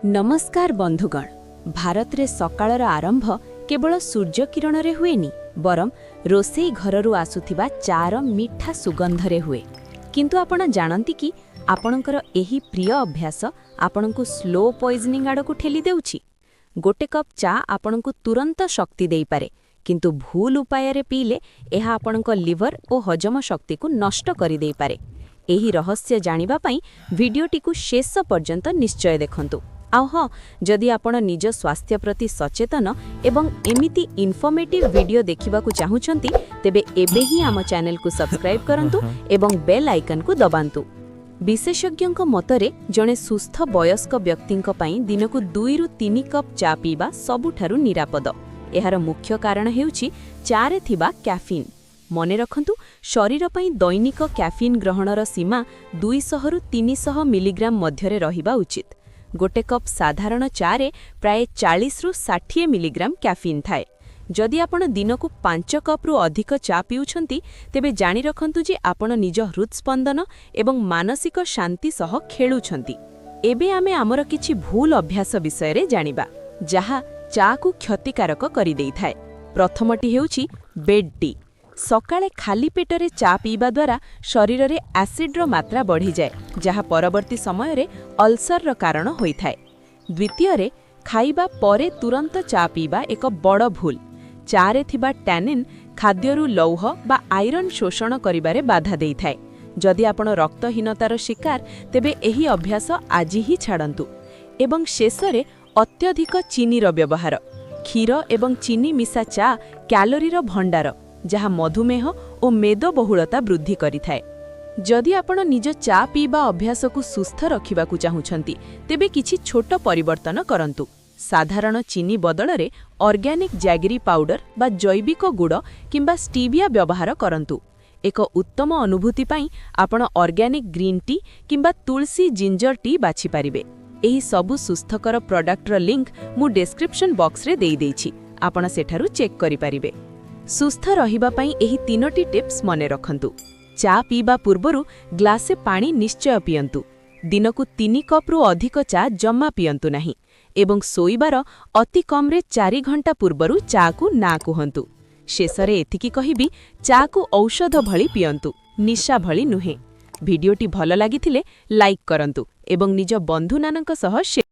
ନମସ୍କାର ବନ୍ଧୁଗଣ। ଭାରତରେ ସକାଳର ଆରମ୍ଭ କେବଳ ସୂର୍ଯ୍ୟକିରଣରେ ହୁଏନି, ବରଂ ରୋଷେଇ ଘରରୁ ଆସୁଥିବା ଚା'ର ମିଠା ସୁଗନ୍ଧରେ ହୁଏ। କିନ୍ତୁ ଆପଣ ଜାଣନ୍ତି କି, ଆପଣଙ୍କର ଏହି ପ୍ରିୟ ଅଭ୍ୟାସ ଆପଣଙ୍କୁ ସ୍ଲୋ ପଏଜନିଂ ଆଡ଼କୁ ଠେଲି ଦେଉଛି? ଗୋଟେ କପ୍ ଚା ଆପଣଙ୍କୁ ତୁରନ୍ତ ଶକ୍ତି ଦେଇପାରେ, କିନ୍ତୁ ଭୁଲ ଉପାୟରେ ପିଇଲେ ଏହା ଆପଣଙ୍କ ଲିଭର ଓ ହଜମ ଶକ୍ତିକୁ ନଷ୍ଟ କରିଦେଇପାରେ। ଏହି ରହସ୍ୟ ଜାଣିବା ପାଇଁ ଭିଡିଓଟିକୁ ଶେଷ ପର୍ଯ୍ୟନ୍ତ ନିଶ୍ଚୟ ଦେଖନ୍ତୁ। ଆଉ ହଁ, ଯଦି ଆପଣ ନିଜ ସ୍ୱାସ୍ଥ୍ୟ ପ୍ରତି ସଚେତନ ଏବଂ ଏମିତି ଇନଫର୍ମେଟିଭ୍ ଭିଡିଓ ଦେଖିବାକୁ ଚାହୁଁଛନ୍ତି, ତେବେ ଏବେ ହିଁ ଆମ ଚ୍ୟାନେଲକୁ ସବସ୍କ୍ରାଇବ୍ କରନ୍ତୁ ଏବଂ ବେଲ୍ ଆଇକନ୍କୁ ଦବାନ୍ତୁ। ବିଶେଷଜ୍ଞଙ୍କ ମତରେ ଜଣେ ସୁସ୍ଥ ବୟସ୍କ ବ୍ୟକ୍ତିଙ୍କ ପାଇଁ ଦିନକୁ 2ରୁ 3 କପ୍ ଚା ପିଇବା ସବୁଠାରୁ ନିରାପଦ। ଏହାର ମୁଖ୍ୟ କାରଣ ହେଉଛି ଚାରେ ଥିବା କ୍ୟାଫିନ୍। ମନେ ରଖନ୍ତୁ, ଶରୀର ପାଇଁ ଦୈନିକ କ୍ୟାଫିନ୍ ଗ୍ରହଣର ସୀମା 200ରୁ 300 ମିଲିଗ୍ରାମ ମଧ୍ୟରେ ରହିବା ଉଚିତ। ଗୋଟେ କପ୍ ସାଧାରଣ ଚାରେ ପ୍ରାୟ 40ରୁ 60 ମିଲିଗ୍ରାମ କ୍ୟାଫିନ୍ ଥାଏ। ଯଦି ଆପଣ ଦିନକୁ 5 କପ୍ରୁ ଅଧିକ ଚା ପିଉଛନ୍ତି, ତେବେ ଜାଣି ରଖନ୍ତୁ ଯେ ଆପଣ ନିଜ ହୃଦସ୍ପନ୍ଦନ ଏବଂ ମାନସିକ ଶାନ୍ତି ସହ ଖେଳୁଛନ୍ତି। ଏବେ ଆମେ ଆମର କିଛି ଭୁଲ ଅଭ୍ୟାସ ବିଷୟରେ ଜାଣିବା, ଯାହା ଚାକୁ କ୍ଷତିକାରକ କରିଦେଇଥାଏ। ପ୍ରଥମଟି ହେଉଛି ବେଡ୍ ଟି। ସକାଳେ ଖାଲି ପେଟରେ ଚା ପିଇବା ଦ୍ୱାରା ଶରୀରରେ ଆସିଡ୍ର ମାତ୍ରା ବଢ଼ିଯାଏ, ଯାହା ପରବର୍ତ୍ତୀ ସମୟରେ ଅଲସରର କାରଣ ହୋଇଥାଏ। ଦ୍ୱିତୀୟରେ, ଖାଇବା ପରେ ତୁରନ୍ତ ଚା ପିଇବା ଏକ ବଡ଼ ଭୁଲ। ଚାରେ ଥିବା ଟ୍ୟାନିନ୍ ଖାଦ୍ୟରୁ ଲୌହ ବା ଆଇରନ୍ ଶୋଷଣ କରିବାରେ ବାଧା ଦେଇଥାଏ। ଯଦି ଆପଣ ରକ୍ତହୀନତାର ଶିକାର, ତେବେ ଏହି ଅଭ୍ୟାସ ଆଜି ହିଁ ଛାଡ଼ନ୍ତୁ। ଏବଂ ଶେଷରେ, ଅତ୍ୟଧିକ ଚିନିର ବ୍ୟବହାର। କ୍ଷୀର ଏବଂ ଚିନି ମିଶା ଚା କ୍ୟାଲୋରୀର ଭଣ୍ଡାର, ଯାହା ମଧୁମେହ ଓ ମେଦବହୁଳତା ବୃଦ୍ଧି କରିଥାଏ। ଯଦି ଆପଣ ନିଜ ଚା ପିଇବା ଅଭ୍ୟାସକୁ ସୁସ୍ଥ ରଖିବାକୁ ଚାହୁଁଛନ୍ତି, ତେବେ କିଛି ଛୋଟ ପରିବର୍ତ୍ତନ କରନ୍ତୁ। ସାଧାରଣ ଚିନି ବଦଳରେ ଅର୍ଗାନିକ୍ ଜାଗିରି ପାଉଡର ବା ଜୈବିକ ଗୁଡ଼ କିମ୍ବା ଷ୍ଟିଭିଆ ବ୍ୟବହାର କରନ୍ତୁ। ଏକ ଉତ୍ତମ ଅନୁଭୂତି ପାଇଁ ଆପଣ ଅର୍ଗାନିକ୍ ଗ୍ରୀନ୍ ଟି କିମ୍ବା ତୁଳସୀ ଜିଞ୍ଜର ଟି ବାଛିପାରିବେ। ଏହି ସବୁ ସୁସ୍ଥକର ପ୍ରଡକ୍ଟର ଲିଙ୍କ ମୁଁ ଡେସ୍କ୍ରିପସନ୍ ବକ୍ସରେ ଦେଇଦେଇଛି, ଆପଣ ସେଠାରୁ ଚେକ୍ କରିପାରିବେ। ସୁସ୍ଥ ରହିବା ପାଇଁ ଏହି ତିନୋଟି ଟିପ୍ସ ମନେ ରଖନ୍ତୁ। ଚା ପିଇବା ପୂର୍ବରୁ ଗ୍ଲାସେ ପାଣି ନିଶ୍ଚୟ ପିଅନ୍ତୁ। ଦିନକୁ 3 କପ୍ରୁ ଅଧିକ ଚା ଜମା ପିଅନ୍ତୁ ନାହିଁ ଏବଂ ଶୋଇବାର ଅତି କମ୍ରେ 4 ଘଣ୍ଟା ପୂର୍ବରୁ ଚାକୁ ନା କୁହନ୍ତୁ। ଶେଷରେ ଏତିକି କହିବି, ଚାକୁ ଔଷଧ ଭଳି ପିଅନ୍ତୁ, ନିଶା ଭଳି ନୁହେଁ। ଭିଡିଓଟି ଭଲ ଲାଗିଥିଲେ ଲାଇକ୍ କରନ୍ତୁ ଏବଂ ନିଜ ବନ୍ଧୁମାନଙ୍କ ସହ ସେୟାର